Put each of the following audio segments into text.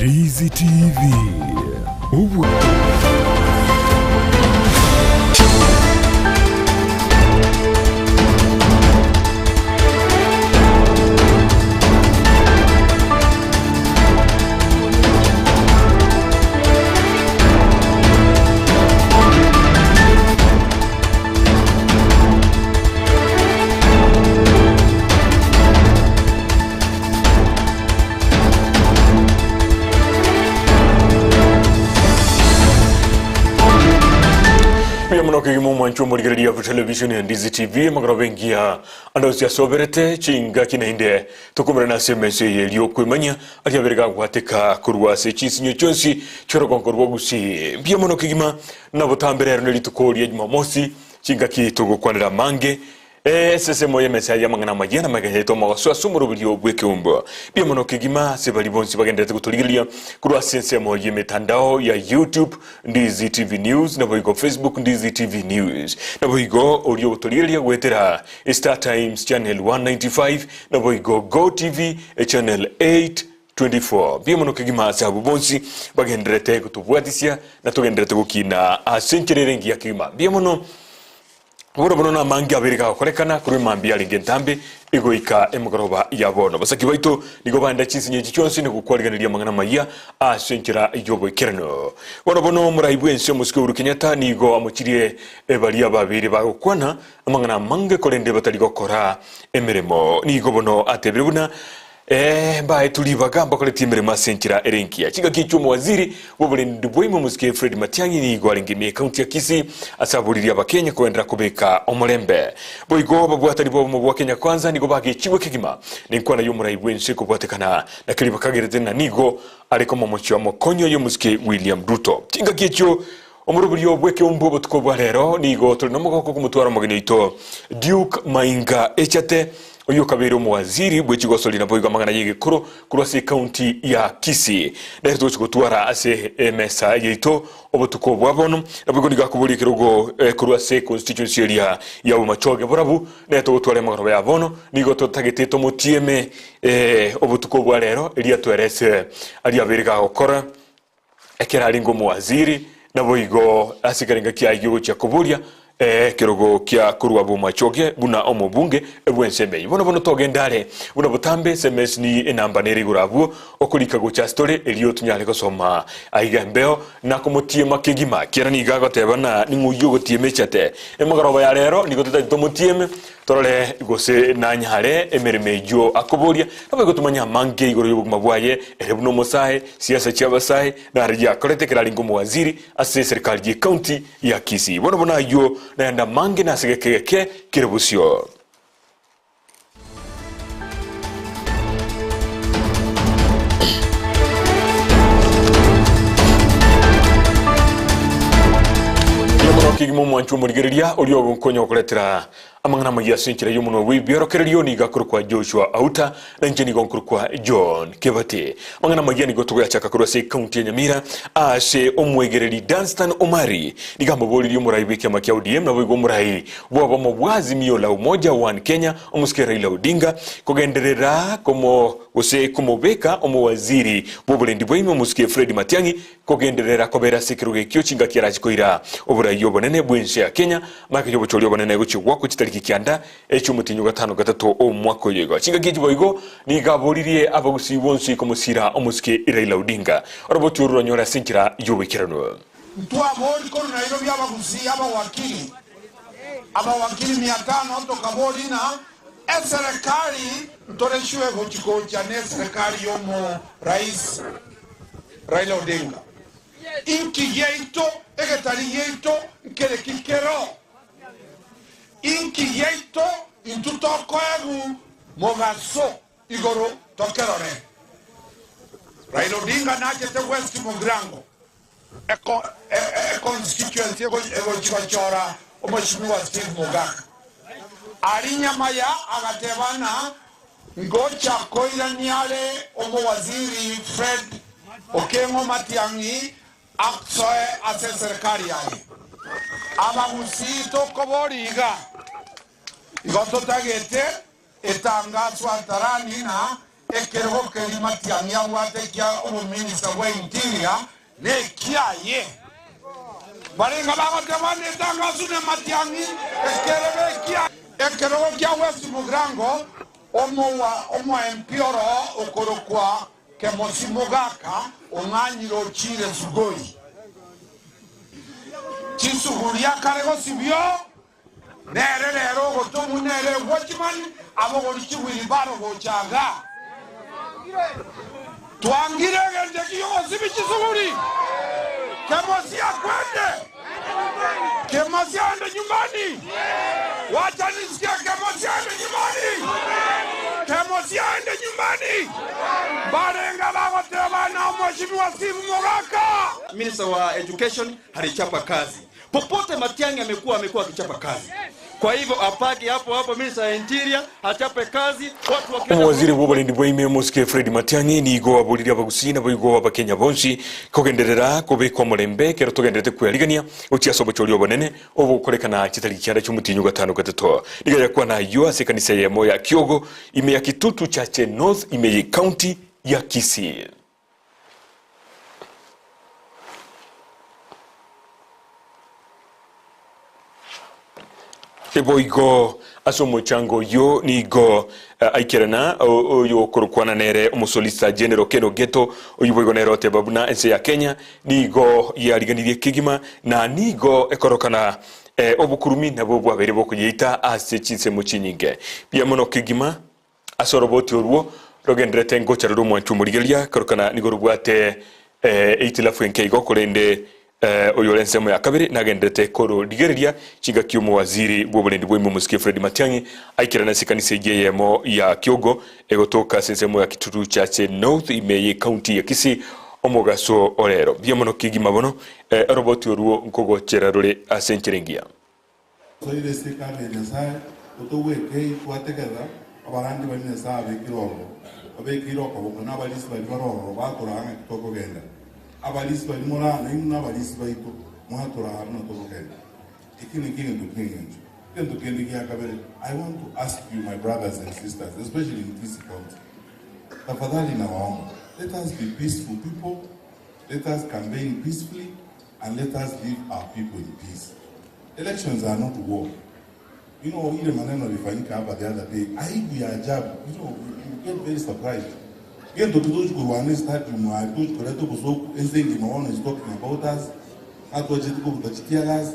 Ndizi TV. Obwa Mbuya mono kegima omwancho omorigereria bwa television ya Ndizi TV amagoro bengiya ande onsi asoberete chingaki naende tokomerana ase emesa eye erio okwemanyia aria abere gagwateka korwa ase chinsinyo chionsi chi'orogongo rwa Gusii. Mbuya mono kegima na botambe rero ne rituko ria Jumamosi chingaki togokwanera amange Esesemo y'emesa y'amang'ana amayia namagega omogoso ase omoroberio bw'ekeumbu. Mbuya mono kegima ase baria bonsi bagendererete gotorigereria korwa ase ensemo y'emetandao ya YouTube, Ndizi TV News, naboigo Facebook, Ndizi TV News. Naboigo oria ogotorigereria goetera Star Times Channel 195, naboigo Go TV Channel 824. Mbuya mono kegima ase abwo bonsi bagendererete gotobwatisia na togendererete gokina ase enchera ere engiya kegima. Mbuya mono. Bono bono namange abere gagokorekana korwa emambia yarenge entambe egoika emogoroba ya bono. Abasaki baito nigo baenda chinsinyo echi chionsi na gokwarigereria amang'ana amayia ase enchera y'oboikeranu. Bono bono omorai bw'ense omosike Uhuru Kenyatta nigo amochirie baria babeire bagokwana amang'ana amange korende batari gokora emeremo. Nigo bono atebire buna Ee, mbaetwe ribaga mbakoretie emeremo ase enchera ere engiya. Chingaki echio omowaziri bw'oborendi bwaime omosike Fred Matiang'i nigo arenge ime y'ekaunti ya Kisii ase aboririe Abakenya kogenderera kobeka omorembe. Boigo ababwatani b'obomo bwa Kenya Kwanza nigo bagechigwe kegima nenkwana y'omorai bw'ense kobwatekana na keria bakagerete na nigo are komomochia omokonyi oye omosike William Ruto. Chingaki echio omoroberio bw'ekeumbu obotuko bwa rero nigo tore nomogoko komotwara omogeni oito Duke Mainga Echate Oyio okabeire omowaziri bwe chigosori naboigo amang'ana y'egekoro korwa ase ekaunti ya Kisii. Nere togochia gotwara ase emesa yaito obotuko bwa bono. Naboigo nigo akoboria ekerogo korwa ase constituency eria ya Bomachoge Borabu. Nere togotwara emagoroba ya bono. Nigo totagete tomotieme obotuko bwa rero erio atwerese aria abeire gagokora Ekero arenge omowaziri, naboigo ase ekerengo kiaye gi'ogochia koboria ekerogo kia korwa bomachoge buna omobunge bw'ensemo eyio. Bono bono togende are buna botambe sms ni enamba nere igoro abwo okorika gocha ase tore erio tonyare gosoma aiga embeo na komotiema kegima kiera nigo agoteba na ning'o oyio ogotiema echate emogoroba ya rero nigo totagete tomotieme Torore gose nanyare emeremo eyio akoboria, naboigo tomanye amange igoro y'obogima bwaye, ere buna omosae, siasa chi'abasae, na aria akorete ekero arenge omowaziri ase eserikari y'ecounty ya Kisii. Bono buna ayio nayande amange nase geke geke kere bosio. Mbuya mono kegima omwanchwa omorigereria oria ogonkonya gokoretera Amang'ana amayia ase enchera y'omonwa bw'ebiorokererio nigo akorokwa Joshua Auta, na inche nigo nkorokwa John Kebati. Amang'ana amayia nigo togoyachaka korwa ase ekaunti ya Nyamira ase omwegereri Dunstan Omari nigo amoboririe omorai bw'ekiama kia ODM naboigo omorai bw'obomo bwa Azimio la Umoja One Kenya omosike Raila Odinga kogenderera komo gose komobeka omowaziri bw'oborendi bwaime omosike Fred Matiang'i Kogenderera kobeera ase ekerogo ekio chingaki arache koira oboraia obonene bw'ense ya Kenya, magega y'obochori obonene gochia goakwa chitariki kianda echi'omotienyi o gatano gatato omwaka oyo igo. Chingaki echi boigo nigo aboririe abagusii bonsi komosira omosike Raila Odinga. Oroboti oru ronyore ase enchera y'oboikeranu. Ntwabori korwa Nairobi abagusii abawakili, abawakili mia tano tokabori ng'a eserekari ntoreshwe gochi gocha neserekari y'omorais Raila Odinga, Inki giaito egetari giaito nkereki kero? Inki giaito intwe tokoegwa mogaso igoro tokerore? Raila Odinga nachete West Mugirango econstituency egochi gochora Omweshimiwa Steve Mogaka. Aria Nyamaya agateba ng'a Ngocha koirania are omowaziri Fred Okeng'o Matiang'i aksoe ase eserekari yaye. Abagusii tokoboria iga, igo totagete etangaswe hadharani ng'a. Ekerogo keria Matiang'i abwate kia obominista bwa Interior nekiaye. Barenge bagoteba netangasu ne Matiang'i ekerebe ekiaye. Ekerogo kia West Mugirango omo MP oro okorokwa Kemosi Mogaka ong'anyire ochiire Sugoi. Chisuguria kare gosibio Nere rero ogotomwa nere watchman abogori chiwilibaro gocha igaa. Twangire egento eki giogosibia chisuguri. Kemosi akwende. Kemosi aende nyumbani. Wacha nisikie Kemosi aende nyumbani. Kemosi aende nyumbani. Mbarenge abagoteba na Omweshimiwa Steve Mogaka. Minister wa Education alichapa kazi. Popote Matiang'i amekuwa amekuwa akichapa kazi. Kwa hivyo apaki hapo hapo Minister ya Interior achape kazi watu wakienda Omowaziri bw'oborendi bwa ime Omosike Fred Matiang'i nigo aboririe abagusii naboigo Abakenya bonsi kogenderera kobeka omorembe ekero togendererete kwearigania gochia ase obochori obonene obogokorekana chitariki kianda chi'omotienyi o gatano gatato. Nigo yakwana ayio ase ekanisa eyemo ya Kiogo ime ya Kitutu Chache North ime ye County ya Kisii. Boigo ase omochango oyio nigo aikerana oyokorokwana nere omosolicitor general Ken Ogeto, oyio boigo nere oteba buna ense ya Kenya nigo yariganirie kegima na nigo ekorokana obokurumi nabwo bwabeire bokoyeita ase chinsemo chinyinge. Buya mono kegima. Ase oroboti orwo rogendererete ngocha rore omwancho omorigereria, korokana nigo robwate ehitilafu enke igo, korende oyore ensemo ya kabere nagendererete kororigereria chingaki omowaziri bw'oborendi bwa ime omosike Fred Matiang'i aikerane ase ekanisa eyio eyemo ya Kiogo egotoka ase ensemo ya Kitutu Chache North ime y'ecounty ya Kisii omogaso orero. Mbuya mono kegima bono oroboti orwo nkogochera rore ase enchera engiya. Toire ase Hekalu ya Nyasae, gotogwekei twategerera abarandi baria Nyasae abekire ororo, babekeire okoboko, na abarisi baria bare ororo batoraa ng'aki tokogenda. Abarisi baria moraa nainwe nabarisi baito, mwatoraa buna tokogenda. Eki nakio egento ki'engencho. Egento kende gia kabere, I want to ask you my brothers and sisters, especially in Kisii County, tafadhali nawaomba, let us be peaceful people, let us campaign peacefully, and let us leave our people in peace. Elections are not war. You know, ile maneno ilifanyika hapa the other day, aibu ya ajabu. You know, you get very surprised. Gento tutochi kurwana stadium ari tochi kureta obosoku ense engima bono is talking about us atwacheti koruta chitear gas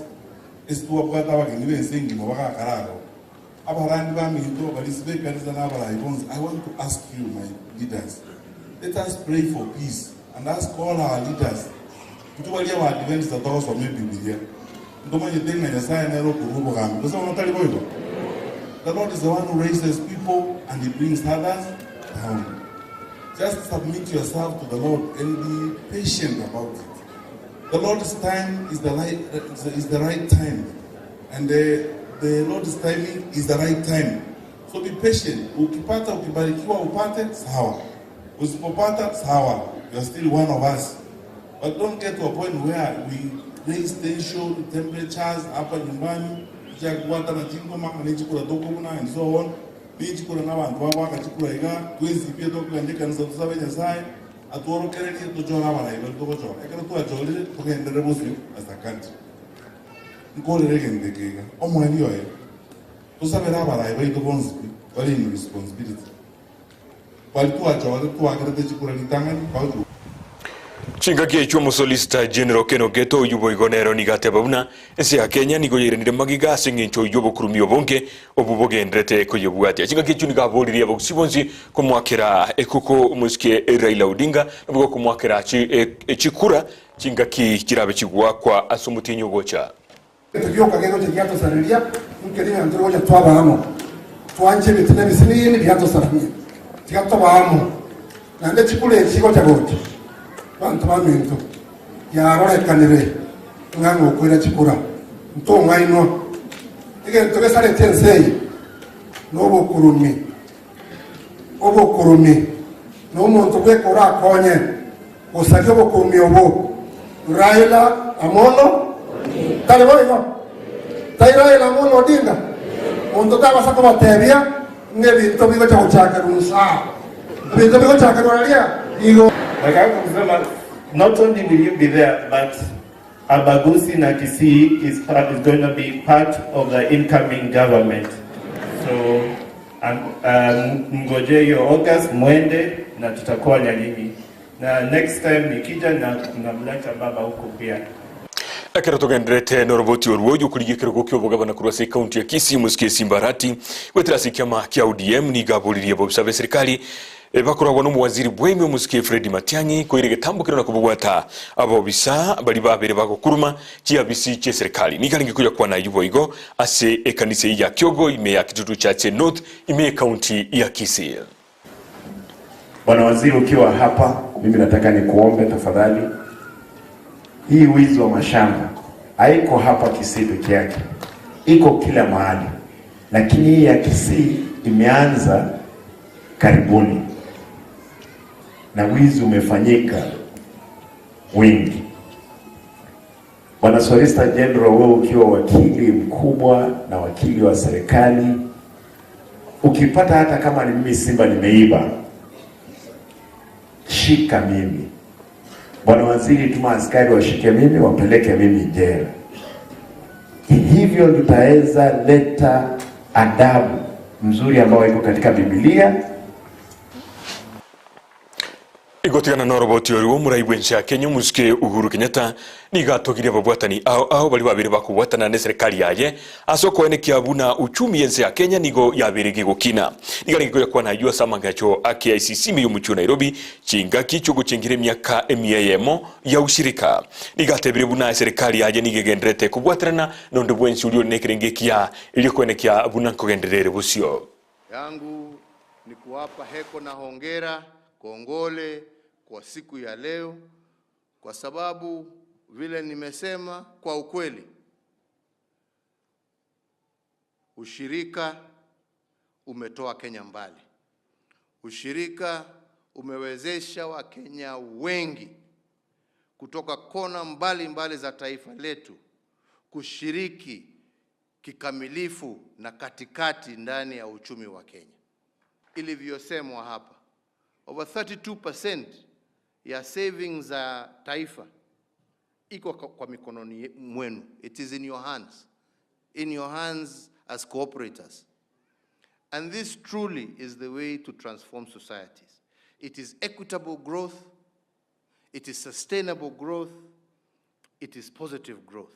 ase twabwate abageni ba ense engima bagakara aro abarandi baminto abarisi ba ekanisa na abarai bonsi I want to ask you my leaders let us pray for peace and ask all our leaders Intwe baria Abaadventista togosoma Ebibilia, ntomanyete ng'a Nyasae nere okorua obogambi, gose bono tari boigo? The Lord is the one who raises people and he brings others down. Just submit yourself to the Lord and be patient about it. The Lord's time is the, right, is the right time. And the, the Lord's timing is the right time. So be patient. Ukipata, ukibarikiwa upate, sawa. Usipopata, sawa. You are still one of us. But don't get to a point where we raise tension, temperatures hapa nyumbani, chiakwata na chingoma ne chikura tokobuna and so on. Ne chikura na abanto bagoaka chikura iga, twesibie tokogenda ekanisa tosabe Nyasaye, atworokererie tochore abarai baria togochora. Ekero twachorire, togenderere bosio as a country. Nkorere egento eke iga, omoerio oye, tosabere abarai baito bonsi pi bare in responsibility. Baria twachorete twakerete chikura ritang'ani bagochia. Chingaki echio Omosolicitor General Ken Ogeto oyio boigo nero nigo ateba buna ense ya Kenya nigo yairanire magiga ase eng'encho y'obokurumi obonge obwo bogenderete koyebwatia. Chingaki echio nigo aboririe abagusii bonsi komoakera ekuku omosike Raila Odinga naboigo komoakera chikura chingaki chirabe chigwakwa ase omotienyi ogocha. Egento gioka kegocha giatosareria nkeria ng'a ntore gocha twaba amo, twanche ebinto na ebisinini biatosarania, tiga tobe amo. Naende chikura echi chigocha gocha, banto baminto, yarorekanire ng'a ngokoira chikura, ntong'ainwa. Egento gesarete ense eye nobokurumi, obokurumi, na omonto bweka orakonye gosaria obokurumi obo, Raila Amolo, tari boigo? Tai Raila Amolo Odinga? Monto tabasa kobatebia ng'a ebinto bigocha gochakerwa nsaa. Ebinto bigochaka koraria nigo. Nataka kusema not only will you be there but Abagusi na Kisii is, is going to be part of the incoming government. So mngoje hiyo August mwende na tutakuwa na nyinyi. Na next time nikija na namleta baba huko pia. Ekero togenderete noroboti orwo oyokorigia ekerogo kia obogabana korwa ase ekaunti ya Kisii omosike Simba Arati goetera ase ekiama kia ODM nigo aboririe abobisa b'eserikali bakoragwa nomowaziri bw'eime omosike Freddy Matiang'i koira egetambokero na kobobwata abobisa baria babere bagokuruma chiabisi chi'eserikali. Nigo arenge koyakwana ayio boigo ase ekanisa eyio ya Kiogo ime ya Kitutu Chache North ime y'ekaunti ya Kisii. Bwana Waziri, ukiwa hapa, mimi nataka nikuombe tafadhali, hii wizi wa mashamba haiko hapa Kisii peke yake, iko kila mahali, lakini hii ya Kisii imeanza karibuni na wizi umefanyika wingi. Bwana Solicitor General, wewe ukiwa wakili mkubwa na wakili wa serikali, ukipata hata kama ni mimi Simba nimeiba, shika mimi. Bwana Waziri, tuma askari washike mimi, wapeleke mimi jela. Hivyo tutaweza leta adabu mzuri ambayo iko katika Biblia. Igotigana noroboti oruo omorai bw'ense ya Kenya omosike Uhuru Kenyatta nigo atogirie ababwatani ao ao baria babere bakobwatana na eserekari yaye ase okoenekia buna uchumi y'ense ya Kenya nigo yabere gegokina. Nigo arenge koyakwana ayio ase amagacho a KICC ime y'omochie o Nairobi chingaki chi'ogochengera emiaka emia eyemo ya ushirika. Nigo atebire buna eserekari yaye nigo egendererete kobwaterana nonde bwensi oria ore nekerengo ekiya erio koenekia buna nkogenderera ere bosio. Yangu ni kuwapa heko na hongera kongole kwa siku ya leo, kwa sababu vile nimesema, kwa ukweli ushirika umetoa Kenya mbali. Ushirika umewezesha Wakenya wengi kutoka kona mbalimbali mbali za taifa letu kushiriki kikamilifu na katikati ndani ya uchumi wa Kenya. Ilivyosemwa hapa, over 32% ya savings za taifa iko kwa mikononi mwenu. It is in your hands, in your hands as cooperators. And this truly is the way to transform societies. It is equitable growth, it is sustainable growth, it is positive growth.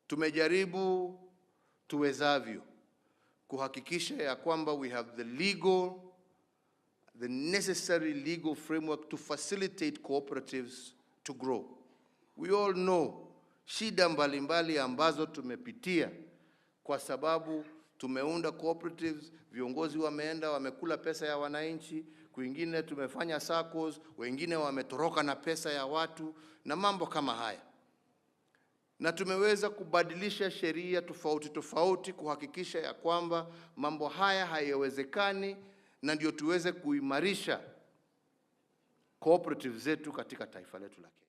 Tumejaribu tuwezavyo kuhakikisha ya kwamba we have the necessary legal framework to facilitate cooperatives to grow. We all know shida mbalimbali ambazo tumepitia kwa sababu tumeunda cooperatives, viongozi wameenda wamekula pesa ya wananchi, kwingine tumefanya SACCOs, wengine wametoroka na pesa ya watu na mambo kama haya. Na tumeweza kubadilisha sheria tofauti tofauti kuhakikisha ya kwamba mambo haya hayawezekani, na ndio tuweze kuimarisha cooperative zetu katika taifa letu la Kenya.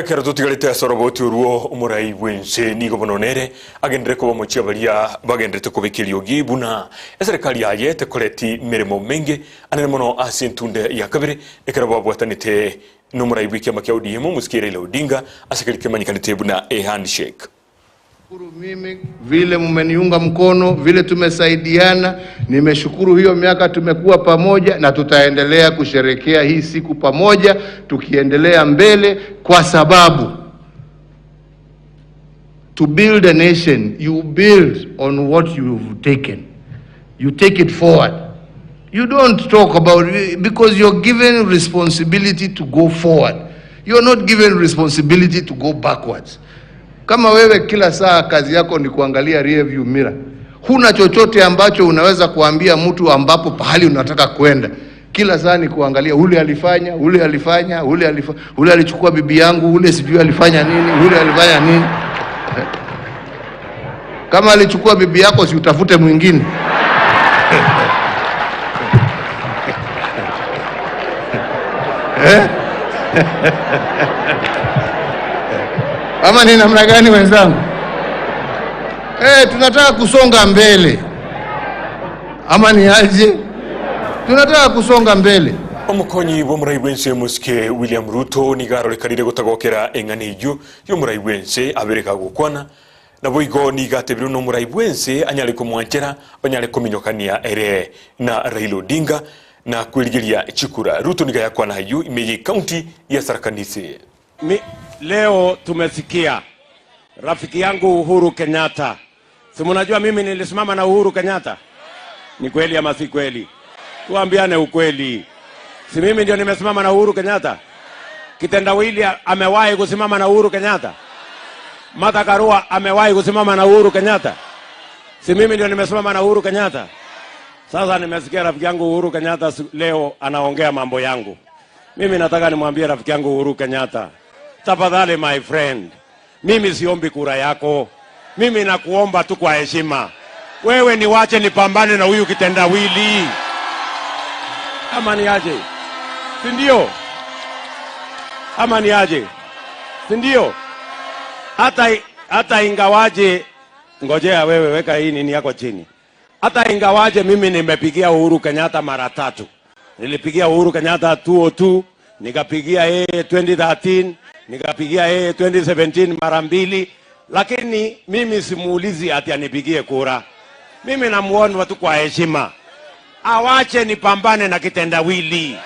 Ekero totigarete ase oroboti orwo omorai bwense nigo bono nere agenderere koba omochie baria bagenderete kobeka eriogi buna eserekari yaye tekoreti meremo menge anene mono ase entunde ya kabere ekero babwatanete nomorai bwa ekiama kia ODM omosike Raila Odinga ase keria kemanyekanete buna e handshake. Shukuru mimi vile mmeniunga mkono, vile tumesaidiana. Nimeshukuru hiyo miaka tumekuwa pamoja, na tutaendelea kusherekea hii siku pamoja, tukiendelea mbele, kwa sababu to build a nation you build on what you've taken, you take it forward. You don't talk about, because you're given responsibility to go forward. You're not given responsibility to go backwards. Kama wewe kila saa kazi yako ni kuangalia rear view mirror, huna chochote ambacho unaweza kuambia mtu ambapo pahali unataka kwenda. Kila saa ni kuangalia ule alifanya, ule alifanya, ule alifanya, ule alichukua bibi yangu, ule sijui alifanya nini, ule alifanya nini. Kama alichukua bibi yako, si utafute mwingine? Eh? Ama ni namna gani wenzangu? Tunataka kusonga mbele ama ni aje? Tunataka kusonga mbele. Omokonyi bw'omorai bw'ense Mosike William Ruto nigo arorekanire gotagokera eng'ana eyio y'omorai bw'ense abere gagokwana. Naboigo nigo atebirwe nomorai bw'ense anyare komwanchera banyare kominyokania ere na Raila Odinga na kwerigeria chikura. Ruto nigo ayakwana ayio ime y'ecounty ya Tharaka Nithi. Mi, leo tumesikia rafiki yangu Uhuru Kenyatta. Si mnajua mimi nilisimama na Uhuru Kenyatta? Ni kweli ama si kweli? Tuambiane ukweli. Si mimi ndio nimesimama na Uhuru Kenyatta? Kitendawili amewahi kusimama na Uhuru Kenyatta? Martha Karua amewahi kusimama na Uhuru Kenyatta? Si mimi ndio nimesimama na Uhuru Kenyatta? Sasa nimesikia rafiki yangu Uhuru Kenyatta leo anaongea mambo yangu. Mimi nataka nimwambie rafiki yangu Uhuru Kenyatta, tafadhali my friend, mimi siombi kura yako, mimi nakuomba tu kwa heshima, wewe niwache nipambane na huyu kitendawili, ama ni aje? Si ndio? Ama ni aje? Si ndio? Hata, hata ingawaje, ngojea wewe, weka hii nini yako chini. Hata ingawaje mimi nimepigia Uhuru Kenyatta mara tatu. Nilipigia Uhuru Kenyatta 2002, nikapigia yeye 2013, nikapigia yeye 2017 mara mbili, lakini mimi simuulizi ati anipigie kura. Mimi namuomba tu kwa heshima, awache nipambane na kitendawili,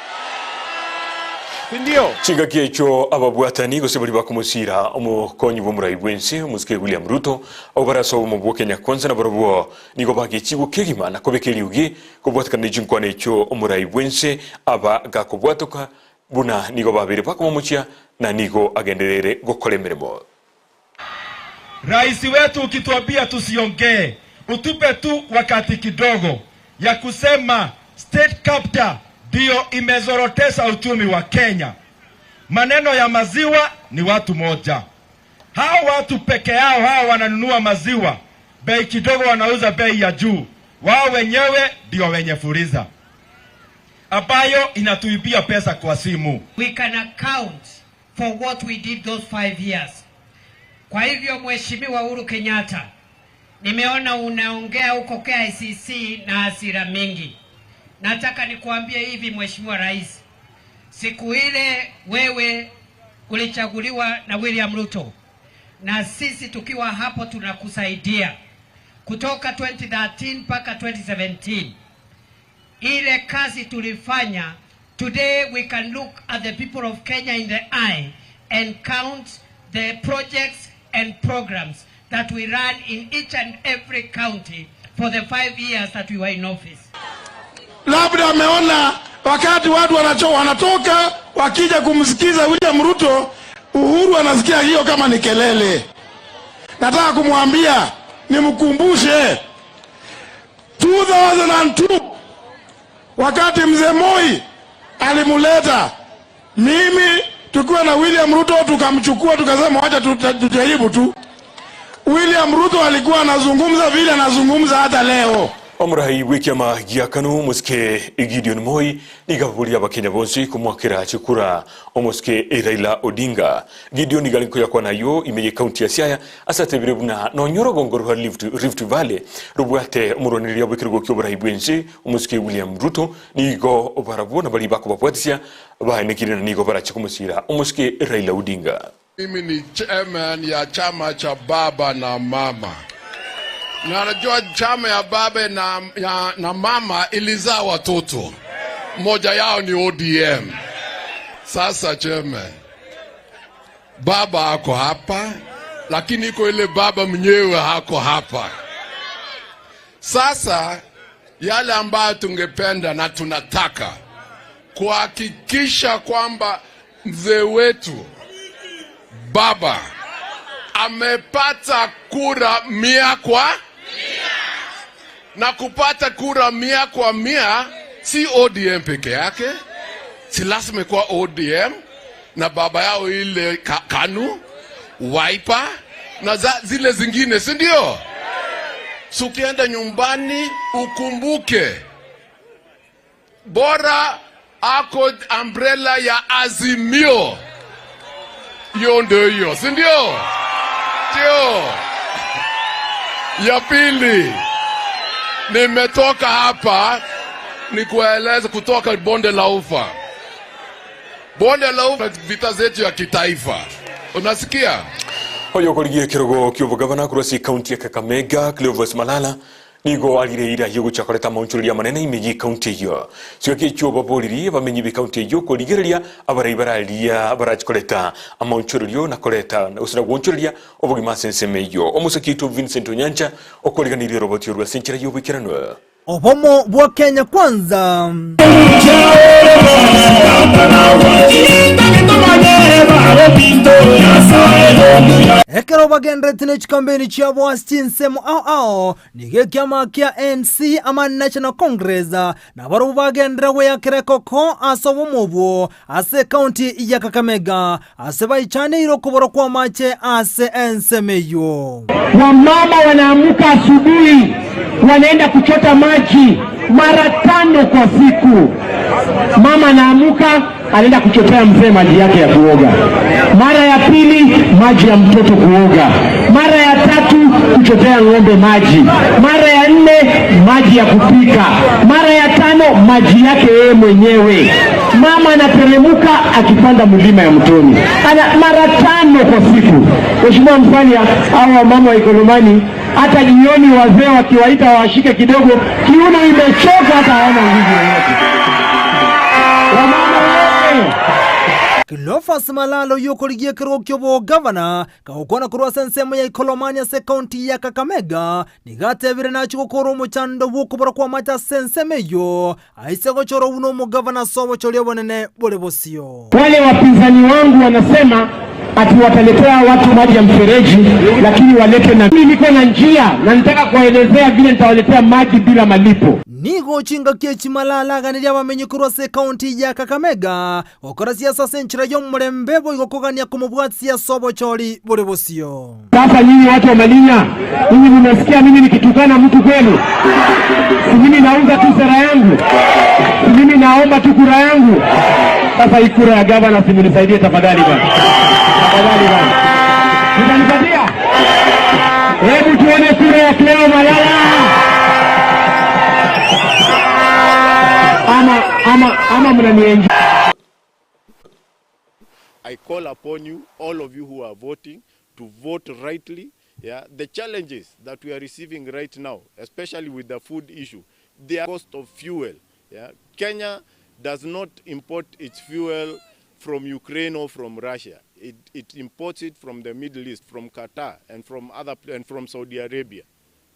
si ndio? Chingaki echo ababwatani gose bari bakomosira omokonyi bw'omorai bw'ense omosike William Ruto abo barasa obomo bwa Kenya Kwanza na barobwo nigo bagechigwa kegima na kobeka eriogi kobwatekana na chinkwana echo omorai bw'ense aba gakobwatoka buna nigo babere bakomomochia na nigo agenderere gokora emeremo. Rais wetu ukituambia tusiongee, utupe tu wakati kidogo ya kusema state capture ndio imezorotesha uchumi wa Kenya. Maneno ya maziwa ni watu moja. Hao watu peke yao hao wananunua maziwa bei kidogo, wanauza bei ya juu. Wao wenyewe ndio wenye fuliza ambayo inatuibia pesa kwa simu. We can account for what we did those 5 years. Kwa hivyo Mheshimiwa Uhuru Kenyatta, nimeona unaongea huko KICC na hasira mingi. Nataka nikuambie hivi Mheshimiwa Rais, siku ile wewe ulichaguliwa na William Ruto na sisi tukiwa hapo tunakusaidia kutoka 2013 mpaka 2017. Ile kazi tulifanya, today we can look at the people of Kenya in the eye and count the projects and programs that we ran in each and every county for the 5 years that we were in office. Labda ameona wakati watu wanatoka wakija kumsikiza William Ruto, Uhuru anasikia hiyo kama ni kelele. Nataka kumwambia nimkumbushe 2002 wakati mzee Moi alimuleta mimi tukiwa na William Ruto tukamchukua tukasema wacha tujaribu tu. William Ruto alikuwa anazungumza vile anazungumza hata leo. Omorai bw'ekiama gia KANU omosike Gideon Moi nigo ababoria abakenya bonsi komwakera chikura omosike Raila Odinga. Gideon nigo arenge koyakwana ayio ime ye county ya Siaya ase atebire buna nonya orogongo rwa Rift Valley robwate omorwanereria bw'ekerogo kia oborai bw'ense omosike William Ruto nigo barabwo nabari bakobabwatisia baenekire na nigo barache komosira omosike Raila Odinga. Mimi ni chairman ya chama cha baba na mama. Na najua chama ya baba na mama ilizaa watoto. Moja yao ni ODM. Sasa chairman, baba ako hapa, lakini iko ile baba mwenyewe hako hapa. Sasa yale ambayo tungependa na tunataka kuhakikisha kwamba mzee wetu baba amepata kura 100 kwa 100. Na kupata kura 100 kwa 100 si ODM peke yake, si lazima kwa ODM na baba yao ile KANU, Wiper na zile zingine, si ndio? So ukienda nyumbani ukumbuke bora ako umbrella ya Azimio. Hiyo ndio hiyo, si ndio? Ndio. Ya pili, nimetoka hapa Nikueleze kutoka bonde la ufa, bonde la ufa, vita zetu ya kitaifa, unasikia? Oyo okorigia ekerogo kia obogabana korwa ase ekaunti ya Kakamega, Cleophas Malala, nigo arire eira y'ogochia koreta amaonchoreria amanene ime y'ekaunti eyio. Chingaki echio baboriri abamenyi b'ekaunti eyio korigereria abarai bararia barache koreta amaonchorerio na koreta gose na goonchoreria obogima ase ensemo eyio. Omosaki oito Vincent Onyancha okoriganirie oroboti orwo ase enchera y'oboikeranu. Obomo bwa Kenya Kwanza. Ekero bagenderete ne chikampeni chiabo ase chinsemo ao ao, nigo ekiama kia ANC ama National Congress nabarobwo bagenderera goyakera ekoko ase obomo obwo ase ekaunti ya Kakamega ase baichaneire okobora kw'amache ase ensemo eyio. Wamama wanaamuka asubuhi wanaenda kuchota maji mara tano kwa siku. Mama anaamuka anaenda kuchotea mzee maji yake ya kuoga, mara ya pili maji ya mtoto kuoga, mara ya tatu kuchotea ng'ombe maji, mara ya nne maji ya kupika, mara ya tano maji yake yeye mwenyewe. Mama anateremuka akipanda mlima ya mtoni, ana mara tano kwa siku. Mheshimiwa Musalia, hao wamama wa Ikolomani hata jioni wazee wakiwaita washike kidogo, kiuno imechoka, hata hawana nguvu yoyote. Wamama wewe! Cleophas Malala oyio okorigia ekerogo ki'obogavana kagokwana korwa ase ensemo ya Ikolomani ase ekaunti ya Kakamega nigo atebire nachie gokora omochando bw'okobora kw'amache ase ensemo eyio aise gochorwa buna omogavana ase obochori obonene bore bosio. Wale wapinzani wangu wanasema ati wataletea watu maji ya mfereji, lakini walete na mimi niko na njia na nitaka kuwaelezea vile nitawaletea maji bila malipo. Nigo chingaki echi Malala aganirie abamenyi korwa ase ekaunti ya Kakamega gokora siasa ase enchera y'omorembe boigo kogania komobwatia ase obochori bore bosio. Sasa nyinyi watu wa Malinya, nyinyi mmesikia mimi nikitukana mtu kwenu? Si mimi nauza tu sera yangu? Si mimi naomba tu kura yangu? Sasa hii kura ya gavana, si mnisaidie tafadhali bwana, tafadhali bwana, mtanipatia? Hebu tuone kura ya Cleo Malala ama, ama, ama mnanienjoy? I call upon you, all of you who are voting, to vote rightly. Yeah, the challenges that we are receiving right now, especially with the food issue, the cost of fuel. Yeah, Kenya does not import its fuel from Ukraine or from Russia. It, it imports it from the Middle East, from Qatar, and from other and from Saudi Arabia.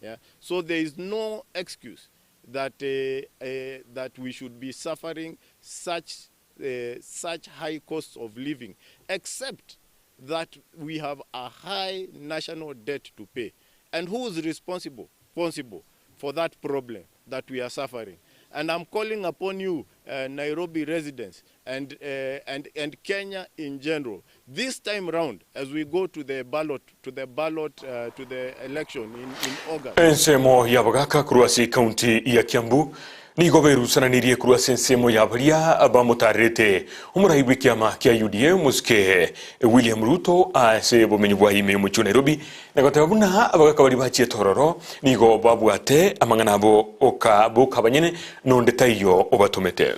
Yeah, so there is no excuse that uh, uh, that we should be suffering such uh, such high costs of living, except that we have a high national debt to pay. And who is responsible, responsible for that problem that we are suffering? And I'm calling upon you, uh, Nairobi residents and, uh, and, and Kenya in general, this time round, as we go to the ballot, to the ballot, uh, to the election in, in August. Ensemo y'abagaka korwa ase ekaunti ya Kiambu nigo berusananirie korwa ase ensemo ya baria bamotarerete omorai bw'ekiama kia UDA omosike William Ruto ase obomenyi bwa ime omochie o Nairobi na goteba buna abagaka baria bachiete ororo nigo babwate amang'ana abo oka boka abanyene nonde taiyo obatomete.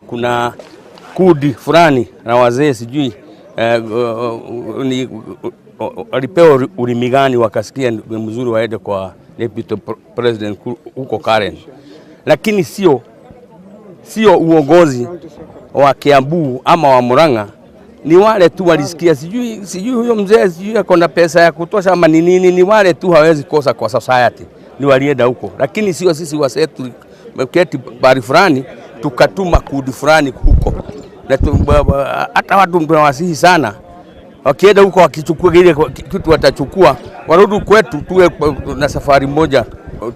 Kuna kundi fulani la wazee sijui eh, ni walipewa ulimi gani wakasikia ni mzuri waende kwa deputy president huko Karen, lakini sio sio uongozi wa Kiambu ama wa Murang'a, ni wale tu walisikia, sijui sijui huyo mzee sijui ako na pesa ya kutosha ama ni nini, ni wale tu hawezi kosa kwa society, ni walienda huko, lakini sio sisi wasee tuliketi bari fulani tukatuma kundi fulani huko na hata watu tunawasihi sana wakienda huko wakichukua ile kitu watachukua, warudi kwetu, tuwe na safari moja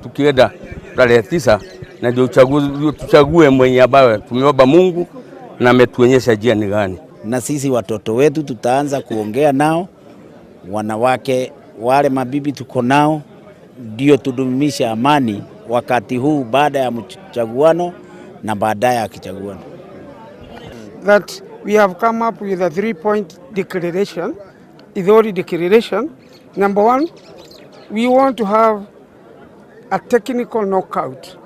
tukienda tarehe 9 na ndio uchaguzi, tuchague mwenye ambaye tumeomba Mungu na ametuonyesha njia ni gani. Na sisi watoto wetu tutaanza kuongea nao, wanawake wale mabibi tuko nao, ndio tudumishe amani wakati huu baada ya mchaguano na baadaye akichaguana. That we have come up with a three-point declaration, Ithori declaration. Number one, we want to have a technical knockout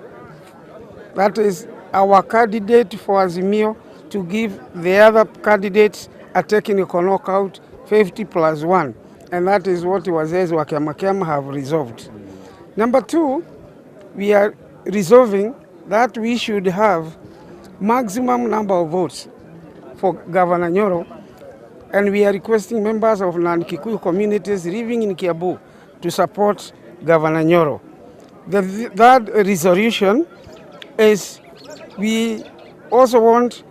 That is our candidate for Azimio to give the other candidates a technical knockout 50 plus 1. And that is what wazee wa Kiama Kiama have resolved. Number two, we are resolving that we should have maximum number of votes for Governor Nyoro and we are requesting members of non-Kikuyu communities living in Kiambu to support Governor Nyoro. The third resolution is we also want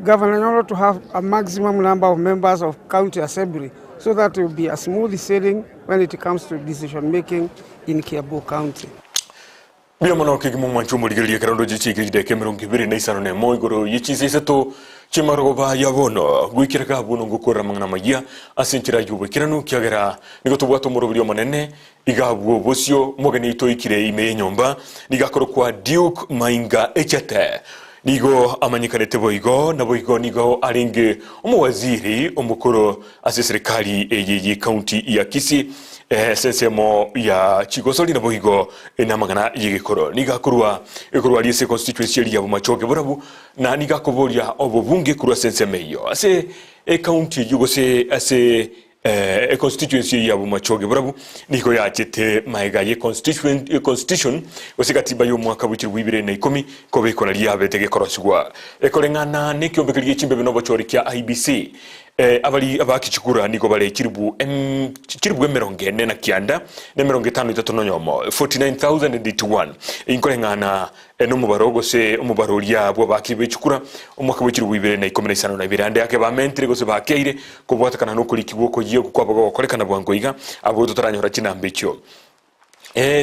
Governor Nyoro to have a maximum number of members of county assembly so that it will be a smooth sailing when it comes to decision making in Kiambu County. Mbuya mono kegima omwancho omorigereria ekero ndoche chiaikire chidakika 21 igoro ye chinsa isato chi'amarogoba ya bono, goikera iga abwo nongokorera amang'ana amayia ase enchera y'oboikeranu, ekiagera nigo tobwate omoroberi omonene iga abwo bosio omogeni oito oikire ime y'enyomba, nigo akorokwa Duke Mainga Echate. Nigo amanyekanete boigo, naboigo nigo arenge omowaziri omokoro ase eserekari eye y'ecounty ya Kisii ase ensemo ya chigosori naboigo namang'ana y'egekoro. Nigo akorwa ekorwa aria ase econstituency eria ya Bomachoge Borabu na nigo akoboria obobunge korwa ase ensemo eyio ase ecounty eyio gose ase Econstituency eyio ya Bomachoge Borabu nigo yachete magega ye constitution gose katiba y'omwaka bwe chilifu ibere na ikomi kobekwa nario yabete gekorosigwa ekoreng'ana nekiombe keria gi'echimbebe na obochori kia IEBC. Abari abaaki chikura nigo bare chilifu chilifu 49 na 53 noyomo, 49,081, inkoreng'ana Nomobaro gose omobaro oria bw'abaaki be chikura omwaka bwe chilifu 2052 ande ake bamentire gose bakeire kobwatekana nokorikigwa okoyia okwo kwabo gogokorekana bwango iga, abwo totaranyora chinamba echio.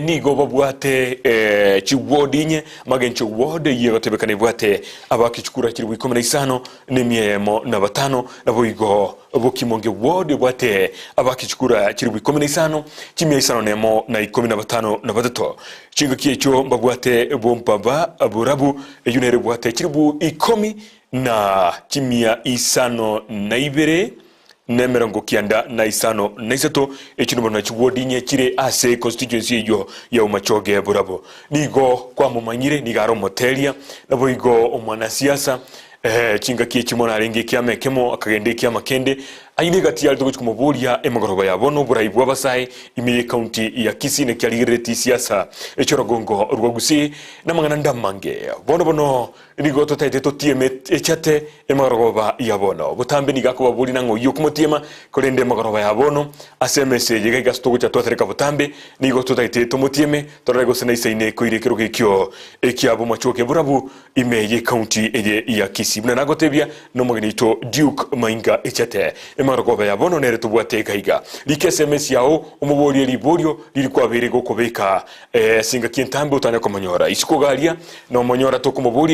Nigo babwate chiward inye, magencho ward eyio egotebekana ebwate abaaki chikura chilifu 15 na emia eyemo na batano, naboigo Bokimonge ward ebwate abaaki chikura chilifu 15, chimia isano nemo na 15 na batato. Chingaki echio mbabwate bompaba borabu, eyio nere ebwate chilifu ikomi na chimia isano na ibere na 95 na isato. Echio nibono chiward inye chire ase constituency eyio ya Bomachoge Borabu. Nigo kwamomanyire, nigo are omoteria, naboigo omwanasiasa. Chingaki echimo narenge ekiama ekemo, akagenda ekiama kende. Ayio negati yarete gochia komoboria emegoroba ya bono oborai bw'abasae ime y'ecounty ya Kisii naki arigereretie siasa echi'orogongo rwa Gusii namang'ana ande amange. Bono bono nigo totaete totieme echate emegorogoba ya bono. Botambe nigo akobaboria nang'o oyio okomotiema, korende emegoroba ya bono ase emesa eye iga iga ase togocha twatereka botambe nigo totaete tomotieme torore gose naisaine koira ekerogo ekio ekia bomachoke borabu Ime y'ecounty eye ya Kisii buna nagotebia nomogeni oito Duke Mainga Echate. Emarogoba ya bono nere tobwate iga iga. Rika SMS yao omoborie riborio riri kwabeire gokobeka ase engaki entambe otanya komonyora. Isiko iga aria nomonyora tokomoboria.